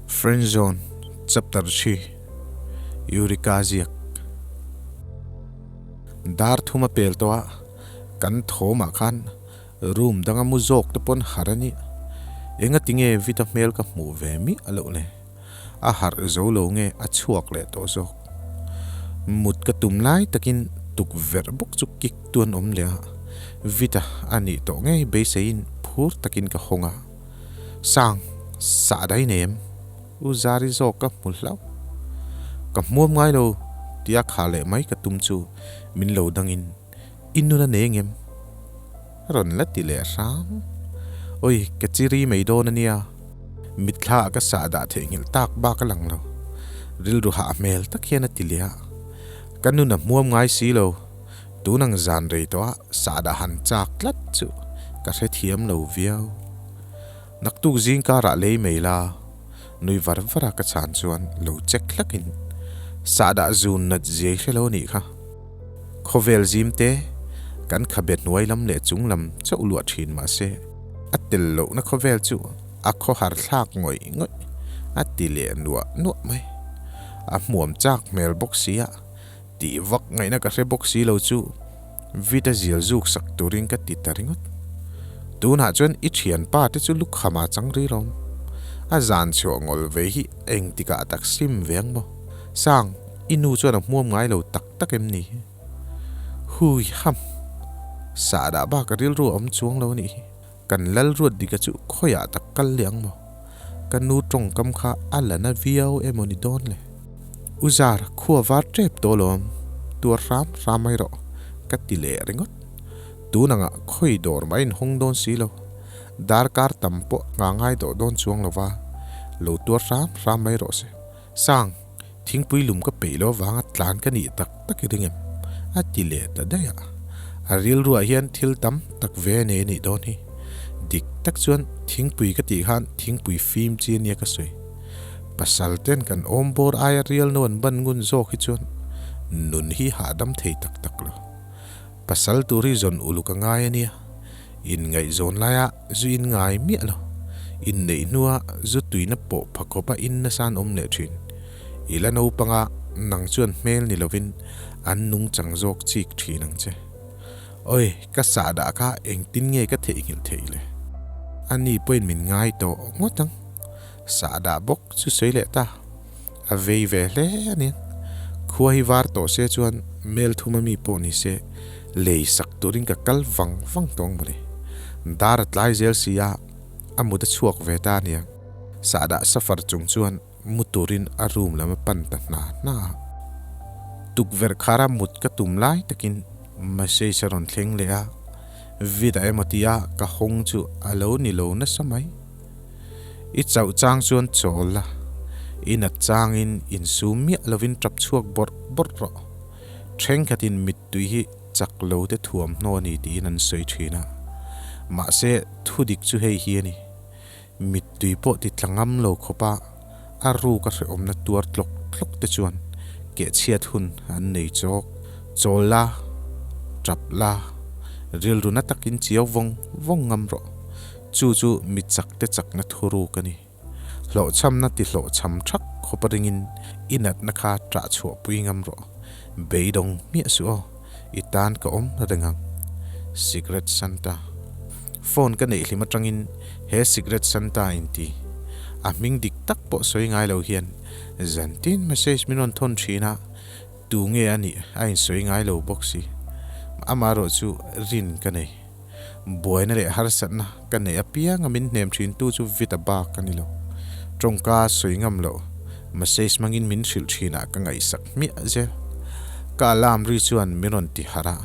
Friend Zone Chapter 3 Eureka ziak Dar thum a pel tawh a, kan thawmah khan room danga mu zawk te pawn harh a ni. Engati nge Vita hmel ka hmuh ve miah loh le? A harh zo lo nge a chhuak leh tawh zawk? Mut ka tum lai takin tukverh bawk chu kik tu an awm leh a, Vita a nih tawh ngei beiseiin phur takin ka hawng a. Sang, sah dai nei em? U Zari zawk ka hmu hlauh. Ka hmuam ngai lo tia khah leh mai ka tum chu min lo dangin i nun a nei angem? A rawn la ti leh hrang. Oi, ka chiri mai dawn a nia. Mitthla ah ka sah dah theihnghilh tak bak a lang lo. Rilru hah hmel tak hian a ti leh a. Ka nun a hmuam ngai si lo. Tun ang zan rei tawh a sah dah han chak tlat chu ka hrethiam lo viau. Naktuk zing karah lei mai la, nui var var a ka chhan chuan lo check hlakin sahdah zun nat ziai hre lo anih kha. Khawvel zim te, kan khabe hnuai lam leh chung lam chauh luah thin mahse a tel lohna khawvel chu a khawhar thlak ngawih ngawih a ti leh nuah nuah mai. A hmuam chak hmel bawk sia tih vak ngaihna ka hre bawk si lo chu Vita zial zuk sak turin ka ti ta ringawt. Tunah chuan i thianpa te chu lukhama chang ri lawm. A zan chhuah ngawl ve hi engtikah tak sim ve ang maw? Sang, i nu chuan a hmuam ngai lo tak tak em ni? Hui ham! Sahdah bak a rilru a awm chuang lo a nih hi. Kan lal ruat dika chu khawiah tak kal leh ang maw? Ka nu tawngkam kha a la na viau emaw ni dawn le? U Zar, khua var tep tawh lawm, tuar hram hram mai rawh, ka ti leh ringawt. Tun angah khawi dawr mah inhawng dawn si lo, darkar tam pawh ngah ngai tawh dawn chuang lo va, lo tuar hram hram mai rawh se. Sang, thingpui lum ka peih lo avanga tlan ka nih tak tak i ring em? A ti leh ta daih a. A rilruah hian thil tam tak ve a nei a nih dawn hi. Dik tak chuan thingpui ka tih khan thingpui fim chi a nia ka sawi. Pasal ten kan awm bawr aia rial no an ban ngun zawk hi chuan nun hi hahdam thei tak tak lo. Pasal tur hi zawn uluk a ngai a nia. Inngaihzawn laia zu in ngai miah lo. Inneih hnua zu tuina pawh pha khawpa in nasa an awm leh thin. I la naupanga nang chuan hmel ni lovin an nungchang zawk chik thin ang che. Oi, ka sahdah kha engtin nge ka theihnghilh theih le? Ani pawhin min ngai tawh ngawt ang. Sahdah bawk chu sawi leh ta. A vei ve hle a nia. Khua hi var tawh se chuan mel thum ami pawh ni se lei sak turin ka kal vang vang tawh ang mawle. Dar a tlai zel si a, a mut a chhuak ve ta a nia. Sahdah safar chung chuan mu turin a room lam a pan ta hna hna a. Tukverh khara mut ka tum lai takin message a rawn thleng leh a, vid a emaw tia ka hawng chu a lo ni lo nasa mai. I chauh chang chuan chawl la, i nat changin insum miah lovin tap chhuak bawrh bawrh rawh. Thenkhatin mittui hi chak lo te thuamhnaw a ni tiin an sawi thin a. Mahse, thudik chu hei hi a ni. Mittui pawh ti tla ngam lo khawpa a ruk a hrehawmna tuar tlawk tlawk te chuan kehchhiat hun an nei chawk. Chawl la, tap la, rilru na takin chiau vawng vawng ngam rawh. Chu chu mi chak te chakna thuruk a ni. Hlawhchhamna ti hlawhchham thak khawp a ringin i natna kha ṭah chhuahpui ngam rawh. Beidawng hmiah suh aw, i tan ka awm reng ang. Secret Santa. Phone ka neih hlim aṭangin he Secret Santa inti a hming dik tak pawh sawi ngai lo hian zantin message min rawn thawn ṭhin a, tu nge a nih a insawi ngai lo bawk si. Amaherawh chu rin ka nei. Buaina leh harsatna ka neih apianga min hnem thintu chu Vita bak a ni lo. Tawngka sawi ngam loh message hmangin min hrilh thinah ka ngaihsak hmiah zel. Ka alarm ri chuan min rawn ti harh a,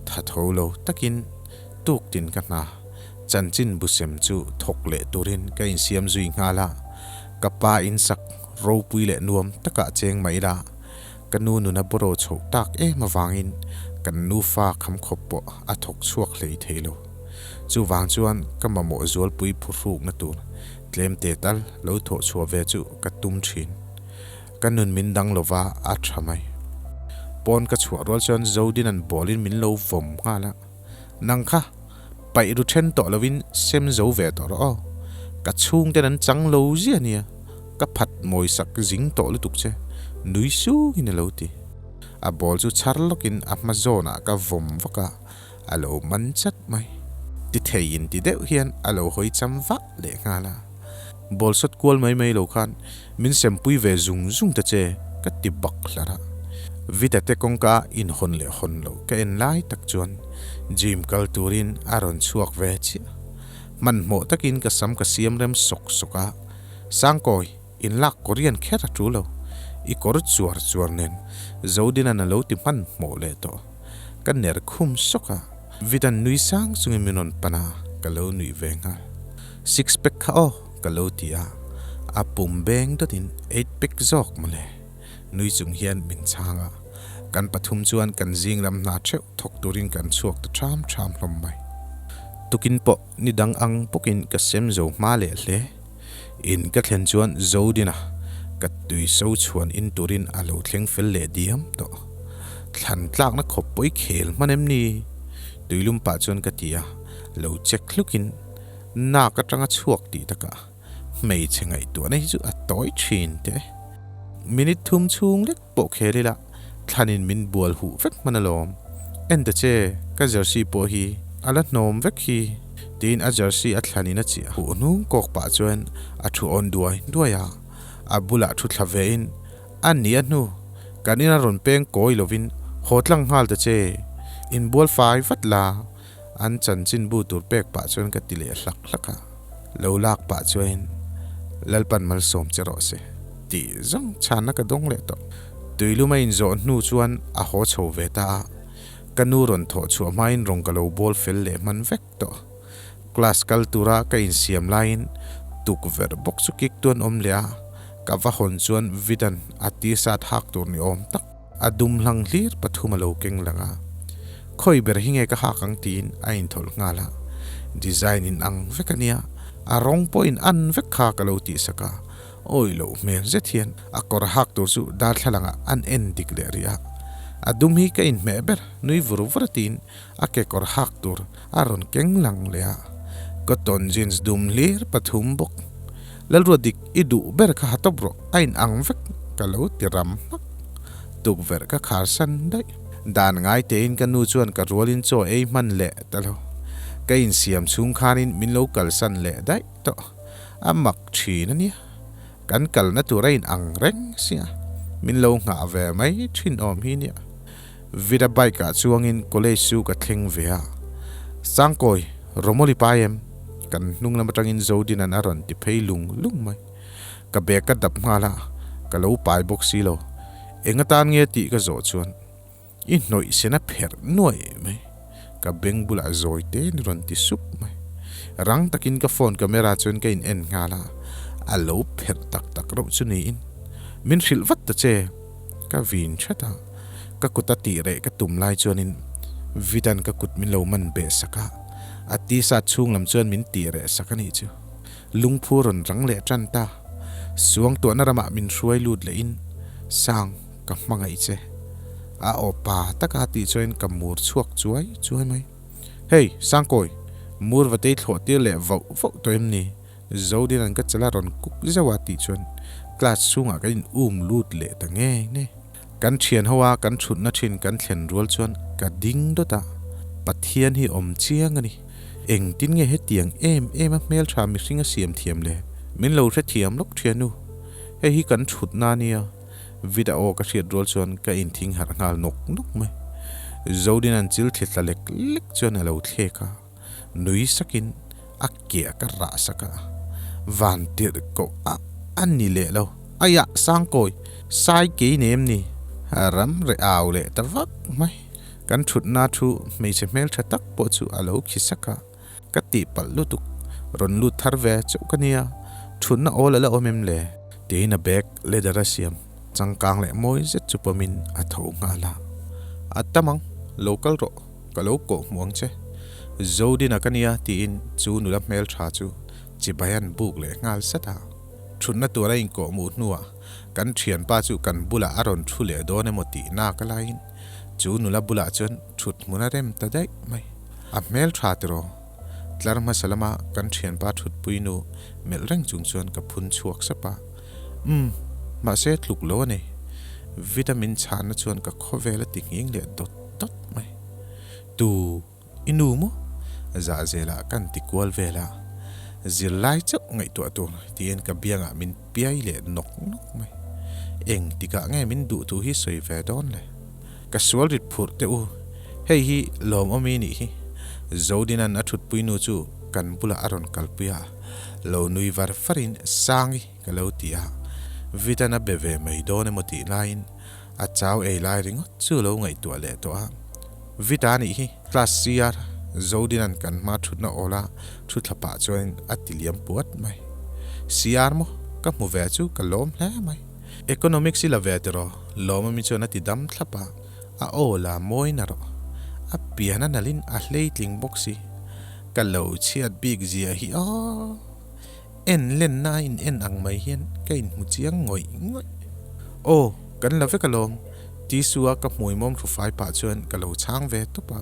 tha tho lo takin tuktin ka hna chanchin busem chu thawk leh turin ka insiam zui nghal a, ka pa insak ropui leh nuam takah cheng mai ila Ka nu nuna bawraw chhoh tak em avangin kan nufa kham khawp pawh a thawk chhuak hlei thei lo. Chuvang chuan ka mamawh zualpui phuhrukna tur tlem te tal lo thawh chhuah ve chu ka tum thin. Ka nun min dang lova a tha mai. Pawn ka chhuah rual chuan Zodina'n bawlin min lo vawm nghal a, Nang kha paih ru then tawh lovin sem zo ve tawh rawh aw. Ka chhungten an chang lo zia nia. Ka phat mawi sak zing tawh lutuk che, nui sungin a lo ti. A ball chu chhar lawkin a hma zawnah ka vawm vak a, a lo man chat mai. Ti thei in ti deuh hian a lo hawi cham vah leh nghal a. Ball sawt kual mai mai lo khan min sempui ve zung zung ta che ka ti bak hlar a. Vita te kawngka inhawn leh hawn lo ka en lai tak chuan gym kal turin a rawn chhuak ve chiah. Hmanhmawh takin ka sam ka siam rem sawk sawk a, Sangkawi, inlak Korean kher a tul lo, i kawr chuar chuar nen Zodina'n a lo ti hmanhmawh leh tawh. Ka ner khum sawk a, Vidan nui sang chungin min rawn pan a, ka lo nuih ve nghal. Six pack kha aw, ka lo ti a, a pum beng dawtin eight pack zawk mawle. Nui chung hian min chhang a, kan pathum chuan kan zing lam hna theuh thawk turin kan chhuak ta ṭham ṭham hlawm mai. Tukin pawh ni dang ang bawkin ka sem zo hma leh hle. In ka thlen chuan Zodina ka tui so chhuan in turin a lo thleng fel leh diam tawh. Thlan tlakna khawp pawh i khel hman em ni? Tuilum pah chuan ka ti a, lo check hlukin nak atanga chhuak tih takah hmeichhe ngaihtuahna hi chu a tawi thin teh. Minute thum chhung lek pawh khel ila thlanin min bual huh vek hman alawm. En ta che, ka jersey pawh hi a la hnawm vek hi, tiin a jersey a thlanin a chiah huh hnung kawk pah chuan a thu awn duai duai a. A bulah thu thla vein, A ni a hnu, kan ina rawn peng kawi lovin haw tlang nghal ta che, inbual fai vat la, an chanchin bu tur pek pah chuan ka ti leh hlak hlak a. Lo lak pah chuan Lalpan malsawm che rawh se tih zawng chhanna ka dawng leh tawh. Tuilum a inzawh hnu chuan a haw chho ve ta a, ka nu rawn thawh chhuah hmain rawng ka lo bawl fel leh hman vek tawh. Class kal tura ka insiam laiin tukverh bawk chu kik tuan awm leh a, ka va hawn chuan Vidan a t-shirt hak tur ni awm tak a dum hlang hlir pathum a lo keng lang a, khawi ber hi nge ka hak ang tiin a inthawlh nghal a, design in ang vek a nia, a rawng pawh in an vek kha ka lo tihsak a, awi loh hmel zet hian a kawr hak tur chu darthlalangah an en dik leh rih a, a dum hi ka inhmeh ber nui vur vur a tiin a kekawr hak tur a rawn keng lang leh a, cotton jeans dum hlir pathum bawk. Lalruat dik i duh ber kha ha tawp rawh, a in ang vek ka lo ti ram hmak. Tukverh ka khar san daih. Dan ngai tein ka nu chuan ka rualin chaw ei hman leh ta lo. Ka insiam chhung khanin min lo kalsan leh daih tawh. A mak thin a nia. Kan kalna tur a in ang reng sia. Min lo nghah ve mai thin awm hi nia. Vida bike ah chuangin college chu ka thleng ve a, Sangkawi, Romawli pai em? Kan hnung lam atangin Zodina'n a rawn ti phei lung lung mai. Ka bag ka dap nghal a, ka lo pai bawk si lo. Eng atan nge tih ka zawh chuan i hnawih sen a pherh nuai mai. Ka beng bulah zawi te ni rawn ti sup mai. Rang takin ka phone camera chuan ka in en nghal a, a lo pherh tak tak reuh chu niin. Min hrilh vat ta che, ka vin that a. Ka kut a tih reh ka tum lai chuanin Vidan ka kut min lo man beh sak a, a tisa chhung lam chuan min tih reh sak a nih chu. Lungphu rawn rang leh tan ta. Suangtuahna ramah min hruai lut lehin, Sang, ka hmangaih che. A aw pa taka tih chuan ka mur chhuak chuai chuai mai. Hey, Sangkawi, mur va tei thlawh tir leh vauh vauh tawh em ni? Zodina'n ka chala rawn kuk zauh a tih chuan class chhungah kan in um lut leh ta nge nge. Kan thian ho a kan thutna thin kan thlen rual chuan ka ding dawt a, Pathian hi awm chiang a ni. Engtin nge hetiang em em a hmeltha mihring a siam thiam le? Min lo hrethiam lawk thianu. Hei hi kan thutna a nia. Vida aw ka hriat rual chuan ka inthing harh nghal nawk nawk mai. Zodina'n chil thli tla lek lek chuan a lo thlek a. Nui sakin a ke a ka rah sak a, van tirh koh a a ni leh lo. Aiah Sangkawi, sai kei nei em ni? Ram reh au leh ta vak mai. Kan thutna thu hmeichhe hmeltha tak pawh chu a lo khi sak a, ka tihpalh lutuk. Rawn lut thar ve chauh ka nia, thutna awl a la awm em le? Tiin a bag leather a siam changkang leh mawi zet chu pawmin a tho nghal a. A tam ang, lo kal rawh. Ka lo kawh hmuh ang che. Zodina ka nia tiin chu nula hmeltha chu chibai an buk leh nghal sat a. Thutna tur a inkawh hmuh hnuah kan thianpa chu kan bulah a rawn thu leh dawn emaw tih nak a laiin chu nula bulah chuan thut hmun a rem ta daih mai. A hmeltha tiraw? Tlar hmasa lama kan thianpa thutpui nu melh reng chung chuan ka phun chhuak sap a. Umm, mahse tluk lo a nei. Vitamin chhanna chuan ka khawvel a ti nghing leh dawt dawt mai. Tu i nu maw? Zahzelah kan ti kual vel a, zirlai chauh ngaihtuah tur tiin ka biangah min piai leh nawk nawk mai. Eng tikah nge min duh thu hi sawi ve dawn le? Ka sual rit phurh teh u, hei hi lawmawmi nih hi. Zodina'n a thutpui nu chu kan bulah a rawn kalpui a, lo nui var varin Sangi ka lo ti a, Vitan a be ve mai dawn emaw tih laiin a chau ei lai ringawt chu lo ngaihtuah leh tawh a. Vita nih hi class CR Zodina'n kan hma thutna awla thu thla pah chuanin a ti liam puat mai. CR maw? Ka hmu ve chu ka lawm hle mai. Economics i la ve tiraw? Lawmawmi chuan a ti dam thlap a, a aw la mawi na rawh. A pian a nalhin a hleitling bawk si. Ka lo chhiat bik zia hi aw! En lenna a in en ang mai hian ka inhmu chiang ngawih ngawih. Aw, kan la vek alawm, Tisua ka hmui mawm hrufai pah chuan ka lo chhang ve tawp a.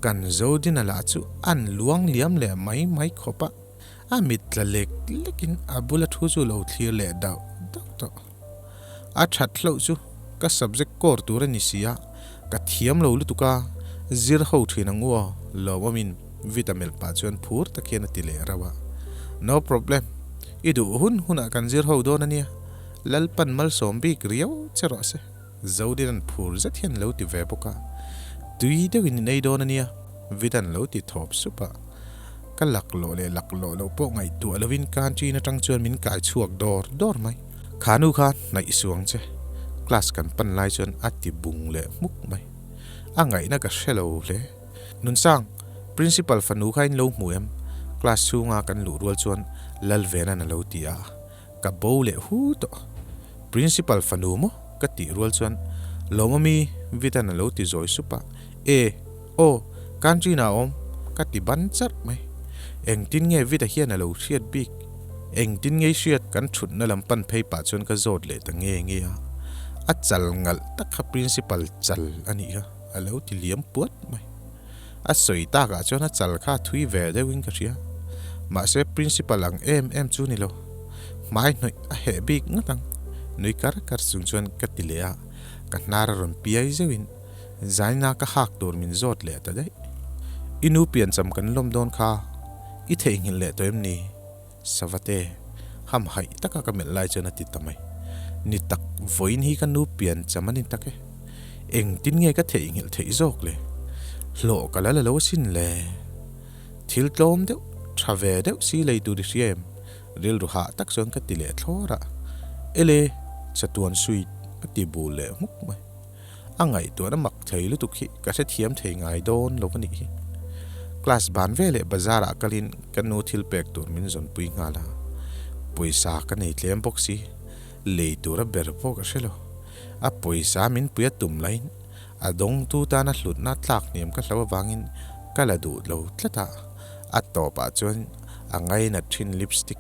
Kan Zodina lah chu an luang liam leh mai mai khawp a. A mit tla lek lekin a bula thu chu lo thlir leh dauh dauh tawh. A that hlauh chu ka subject core tur a ni si a, ka thiam lo lutuk a, zir ho thin ang u aw, lawmawmin Vita melh pah chuan phur tak hian a ti leh rauh a. No problem, i duh hun hunah kan zir ho dawn a nia, Lalpan malsawm bik riau che rawh se. Zodin an phur zet hian lo ti ve bawk a, tui deuhin in ei dawn a nia, Vidan lo ti thawp sup a. Ka laklawh leh laklawh loh pawh ngaihtuah lovin canteen atang chuan min kai chhuak dawr dawr mai. Kha nu kha hnaih suang che, class kan pan lai chuan a ti bung leh hmuk mai. A ngaihna ka hre lo hle. Nunsang, Principal fanu kha in lo hmu em? Class chhunga kan luh rual chuan Lalvena'n a lo ti a. Ka bo leh hu tawh. Principal fanu maw? Ka tih rual chuan Lawmawmi Vitan a lo ti zawi sup a. E, aw, canteen ah a awm, ka ti ban charh mai. Engtin nge Vita hian a lo hriat bik? Engtin nge i hriat? Kan thutna lam pan phei pah chuan ka zawt leh ta nge nge a. A chal ngalh tak kha principal chal a nih kha, a lo ti liam puat mai. A sawi takah chuan a chal kha a thui ve deuhin ka hria. Mahse principal ang em em chu ni lo. Hmai hnawih a heh bik ngawt ang. Nui kar kar chung chuan ka ti leh a, ka hnar a rawn piai zeuhin zaina ka hak tur min zawt leh ta daih. I nu piancham kan lawm dawn kha i theihnghilh leh tawh em ni? Savate, hamhaih taka ka melh lai chuan a ti ta mai. Ni tak, vawiin hi ka nu pian cham a ni tak e. Engtin nge ka theihnghilh theih zawk le? Hlawh ka la la lo asin le. Thil tlawm deuh, tha ve deuh si lei tur i hria em? Rilru hah tak chuan ka ti leh thlawr a. Ele, chatuan suit a ti bul leh hmuk mai. A ngaihtuahna mak thei lutuk hi ka hrethiam thei ngai dawn lo a nih hi. Class ban ve leh bazar ah kalin ka nu thil pek tur min zawnpui nghal a. Pawisa ka nei tlem bawk si, lei tur a ber pawh ka hre lo. A pawisa min pui a tum laiin a dawngtu tana hlutna tlak hniam ka hlo avangin ka la duh lo tlat a. A tawpah chuan a ngainat thin lipstick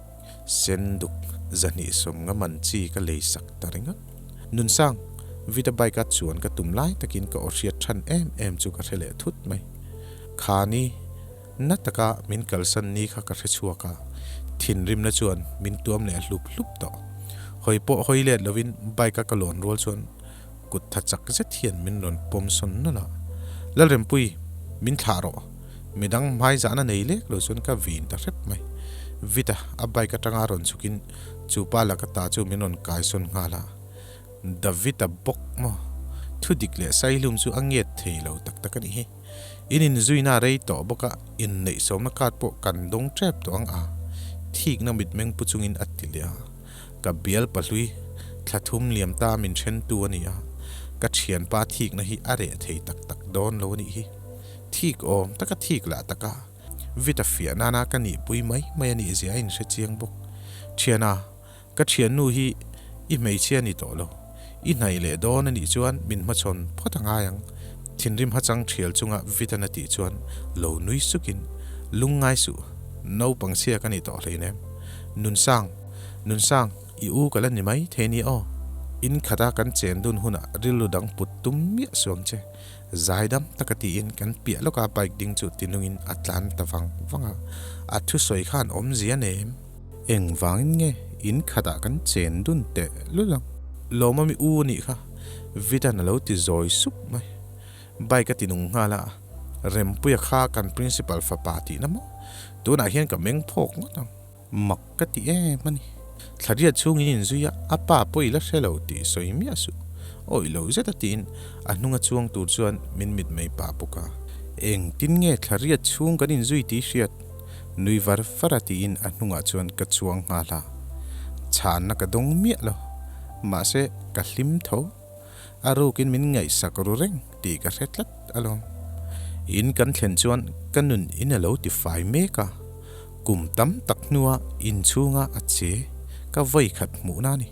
Senduk 250 man chi ka lei sak ta ringawt. Nunsang, Vita bike a chuan ka tum lai takin ka aw hriat than em em chu ka hre leh thut mai. Khani, na taka min kalsan ni kha ka hre chhuak a, thinrimna chuan min tuam leh hlup hlup tawh. Hawi pawh hawi let lovin bike a ka lawn rual chuan kut tha chak zet hian min rawn pawm sawn nawlh a. Lalrempui, min thlah rawh. Midang hmaizahna nei lek lo chuan ka vin ta hrep mai. Vita, a bike atanga rawn chhukin chu pa laka ta chu min rawn kai sawn nghal a. David-a bawk maw? Thu dik leh Saihlum chu a ngiat thei lo tak tak a nih hi. In inzuina a rei tawh bawk a, inneihsawmna card pawh kan dawng tep tawh ang a, thikna mitmeng pu chungin a ti leh a. Ka bial pahlui thla thum liam ta min thentu a ni a, ka thianpa thikna hi a reh thei tak tak dawn lo a nih hi. Thik awm taka thik lah taka Vita fiah nana ka nihpui mai mai a nih zia a inhre chiang bawk. Thiana, ka thiannu hi i hmeichhia a ni tawh lo. I hnaih leh dawn a nih chuan min hmachhawn phawt a ngai ang. Thinrim hachang thial chunga Vitan a tih chuan lo nui sukin, Lungngai suh, naupang chhia ka ni tawh hleinem. Nunsang, Nunsang, i u ka la ni mai thei nia aw. In khata kan chen dun hunah rilru dang put tum miah suang che. Zaidam taka tiin kan piah lawka bike ding chu tinungin a tlan ta vang vang a. A thusawi khan awmzia nem. Engvangin nge In khatah kan chen dun teh lul ang. Lawmawmi u a nih kha, Vidan a lo ti zawi sup mai. Bike a ti nung nghal a, Rempuia kha kan principal fapa tihna maw? Tunah hian ka meng phawk ngawt ang. Mak ka ti em a ni. Thlariat chhungin inzui a, a pa pawh i la hre lo tih sawi miah suh. Awih lo zet a tiin a hnunga chuang tur chuan min mitmei pah bawk a. Engtin nge thlariat chhung kan inzui tih hriat? Nui var var a tiin a hnungah chuan ka chuang nghal a. Chhanna ka dawng miah lo. Mahse, ka hlim tho. A rukin min ngaihsak ru reng tih ka hre tlat alawm. In kan thlen chuan ka nun in a lo ti fai mek a, kum tam tak hnua inchhunga a che ka vawi khat hmuhna a ni.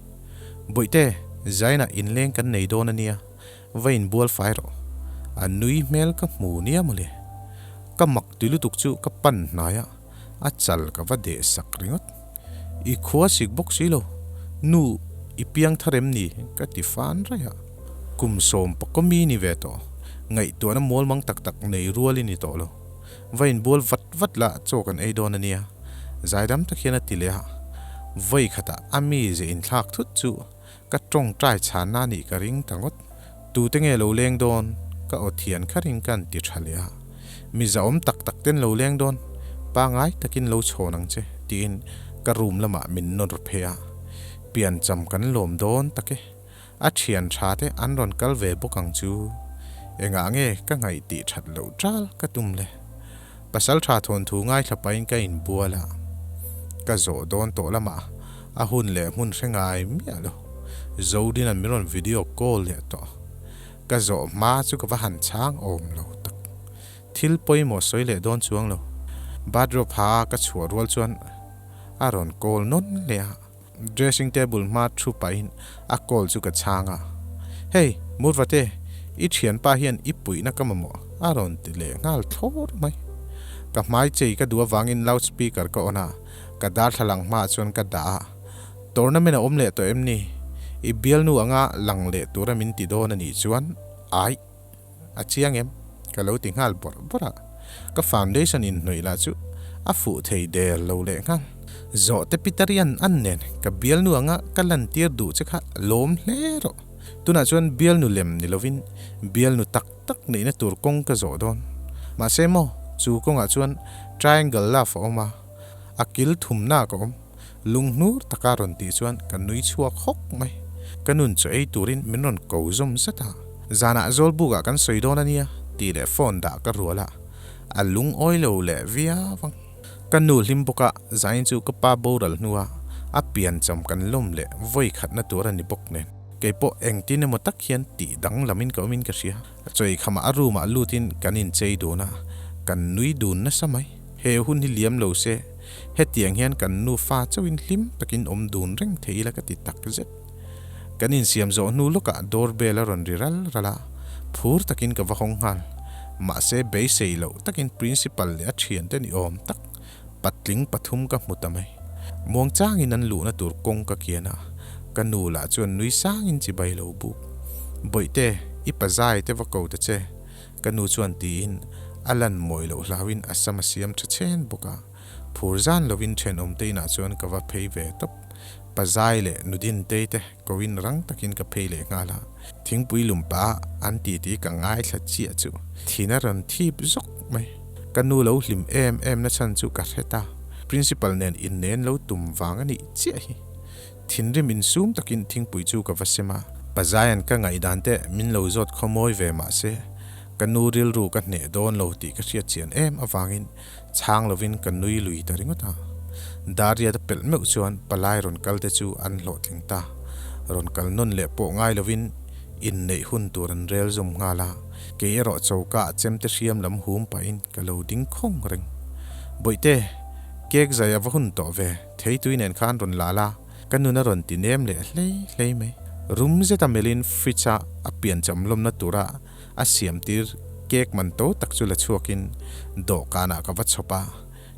Bawihte, Zainah inleng kan nei dawn a nia, va inbual fai rawh. A nui hmel ka hmu nia mawle. Ka mak ti lutuk chu ka pan hnai a, a chal ka va deh sak ringawt. I khua sik bawk si lo, nu i piang thar em ni? ka ti fan raih a. Kum sawm pawh mi ni ve tawh, ngaihtuahna mual mang tak tak nei rual i ni tawh lo. Va inbual vat vat la chaw kan ei dawn a nia, zaidam tak hian a ti leh a. Vawi khatah a mize inthlak thut chu ka tawngtai chhanna a nih ka ring ta ngawt. Tute nge lo leng dawn? Ka aw thian kharin ka han ti tha leh a. Mi zahawm tak tak ten lo leng dawn, pangai takin lo chhawn ang che, tiin ka room lamah min nawr phei a. Piancham kan lawm dawn tak e. A thian tha te an rawn kal ve bawk ang chu. Engah nge ka ngaih tih that loh tal ka tum le? Pasal tha thawnthu ngaithla pahin ka inbual a, ka zawh dawn tawh lamah a hun leh hmun hre ngai miah lo. Zodina'n min rawn video call leh tawh. Ka zawh hma chu ka va han chhang awm lo tak. Thil pawimawh sawi leh dawn chuang lo. Bathrobe ha a ka chhuah rual chuan a rawn call nawn leh a. Dressing table hma thu pahin a call chu ka chhang a, Hey, Murvate, i thianpa hian i puihna ka mamawh a rawn ti leh nghal thlawr mai. Ka hmai chei ka duh avangin loud speaker ka on a, ka darthlalang hmaah chuan ka dah a, Tournament a awm leh tawh em ni? I bialnu anga lang leh tura min ti dawn a nih chuan aih. A chiang em? Ka lo ti nghal bawrh bawrh a, ka foundation inhnawih lah chu a fuh thei der lo leh nghal. Zawhte Pitarian an nen ka bialnu anga ka lantir duh che kha lawm hle rawh. Tunah chuan bialnu lem ni lovin bialnu tak tak neihna tur kawng ka zawh dawn. Mahse maw, chu kawngah chuan triangle love a awm a, a kil thumna ka awm. Lunghnur taka rawn tih chuan ka nui chhuak hawk mai. Ka nun chaw ei turin min rawn ko zawm zat a. Zanah Zawlbukah kan sawi dawn a nia tih leh phone dah ka rual a, a lungawi lo leh viau ang. Ka nu hlim bawk a, zain chu ka pa boral hnua a piancham kan lawm leh vawi khatna tur a ni bawk nen. Kei pawh engtin emaw tak hian tih danglamin ka awmin ka hria. Chawi khamah a room ah lutin kan inchei dun a, kan nui dun nasa mai. He hun hi liam lo se, hetiang hian kan nufa chauhin hlim takin awm dun reng thei ila ka ti tak zet. Kan insiam zawh hnu lawkah door bell a rawn ri ral ral a, phur takin ka va hawng nghal. Mahse beisei loh takin principal leh a thiante ni awm tak patling pathum ka hmu ta mai. Muangchangin an luhna tur kawng ka kian a, ka nu lah chuan nui sangin chibai lo buk. Bawihte, i pazai te va ko ta che. Ka nu chuan tiin a lan mawi loh hlauin a sam a siam tha chen bawk a, phur zan lovin thenawmte inah chuan ka va phei ve tawp. Pazai leh Nudintei te koin rang takin ka phei leh nghal a, thingpui lum pah an titi ka ngaithla chiah chu thin a rawn thip zawk mai. Ka nu lo hlim em em na chhan chu ka hre ta, Principal nen innên lo tum vang a nih chiah hi. Thinrim insum takin thingpui chu ka va sem a. Pazaian ka ngaihdan te min lo zawt khawmawi ve mah se, ka nu rilru ka hneh dawn lo tih ka hriat chian em avangin chhang lovin ka nui lui ta ringawt a. Dariat a pelh meuh chuan palai rawn kal te chu an hlawhtling ta. Rawn kal nawn leh pawh ngai lovin inneih hun tur an rel zawm nghal a, kei erawh choka ah chemte hriam lam hum pahin ka lo ding khawng reng. Bawihte, cake zai a va hun tawh ve. Theitui nen khan rawn la la, ka nun a rawn ti nem leh hlei hlei mai. Rum zeta melhin fridge a a piancham lawmna tura a siam tir cake man to tak chu la chhuakin dawhkanah ka va chhawp a,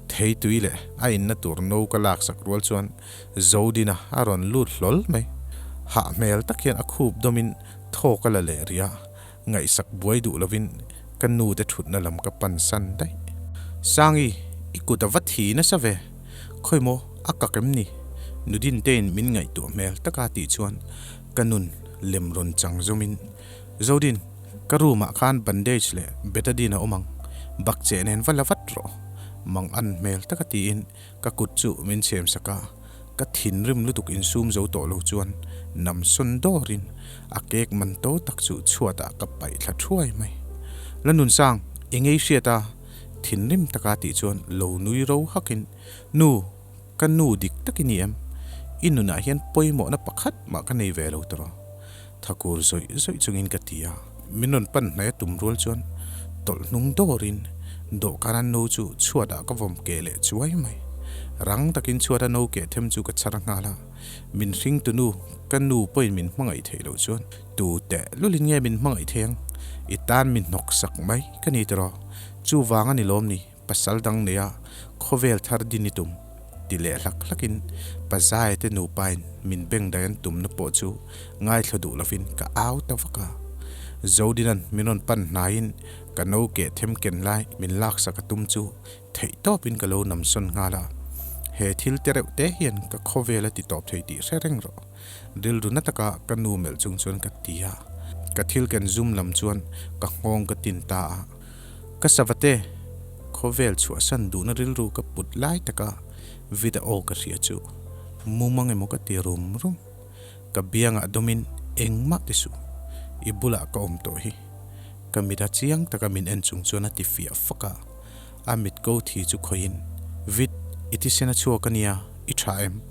theitui leh a inna tur no ka laksak rual chuan Zodina a rawn lut hlawl mai. Hah hmel tak hian a khup dawmin thaw ka la leh rih a, Ngaihsak buai duh lovin ka nu te thutna lam ka pan san daih. Sangi, i kut a va thi nasa ve. Khawi maw, a kak em ni? Nudintein min ngaihtuah hmel taka tih chuan ka nun lem rawn chang zawmin, Zodin, ka room ah khan bandage leh betadine a awm ang, bakcheh nen va la vat rawh, mang an hmel taka tiin ka kut chu min chhem sak a, ka thinrim lutuk insum zo tawh lo chuan nam sawn dawrin a cake man to tak chu chhuatah ka paih thla thuai mai. La Nunsang, i ngei hriat a? Thinrim taka tih chuan lo nui ro hakin, Nu, ka nu dik tak i ni em? I nunah hian pawimawhna pakhat mah ka nei ve lo tawh. Thakur zawih zawih chungin ka ti a. Min rawn pan hnai a tum rual chuan tawlh hnung dawrin dawhkana no chu chhuatah ka vawm keh leh chuai mai. Rang takin chhuata no keh them chu ka chhar nghal a. Min hring tunu, ka nu pawhin min hmangaih theih loh chuan tu teh lulin nge min hmangaih thei ang? I tan mi hnawk sak mai ka ni tiraw? Chuvang a ni lawm ni? Pasal dang neia khawvel thar din i tum ti leh hlak hlakin Pazaia te nupain min beng dai an tumna pawh chu ngaithla duh lovin ka au ta vak a. Zodinan min rawn pan hnaiin ka no keh them ken lai min laksak a tum chu theih tawpin ka lo namsawn nghal a. He thil te reuh te hian ka khawvel a ti tawp thei tih hre reng rawh. Rilru na taka ka nu melh chung chuan ka ti a. Ka thil ken zum lam chuan ka nghawng ka tin ta a. Ka savate, khawvel chhuahsan duhna rilru ka put lai taka Vida aw ka hria chu mumang emaw ka ti rum rum. Ka biangah dawmin engmah ti suh, i bulah ka awm tawh hi. Ka mit a chiang taka min en chung chuan a ti fiah fak a, a mit ko thi chu khawihin, Vid, i thisen a chhuak a nia, i tha em?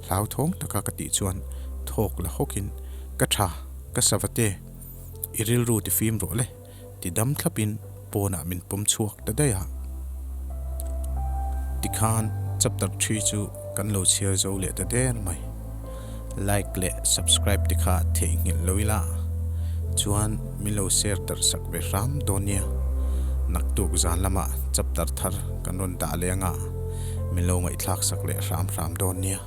Hlauthawng taka ka tih chuan thawk la hawkin, Ka tha, ka savate, i rilru ti fim rawh le. Ti dam thlapin pawnah min pawm chhuak ta daih a. Tikhan chapter thi chu kan lo chhiar zo leh ta der mai. Like leh subscribe te kha theihnghilh lo ila chuan min lo share darh sak ve hram dawn nia. Naktuk zan lamah chapter thar kan rawn dah leh anga min lo ngaihthlak sak leh hram hram dawn nia.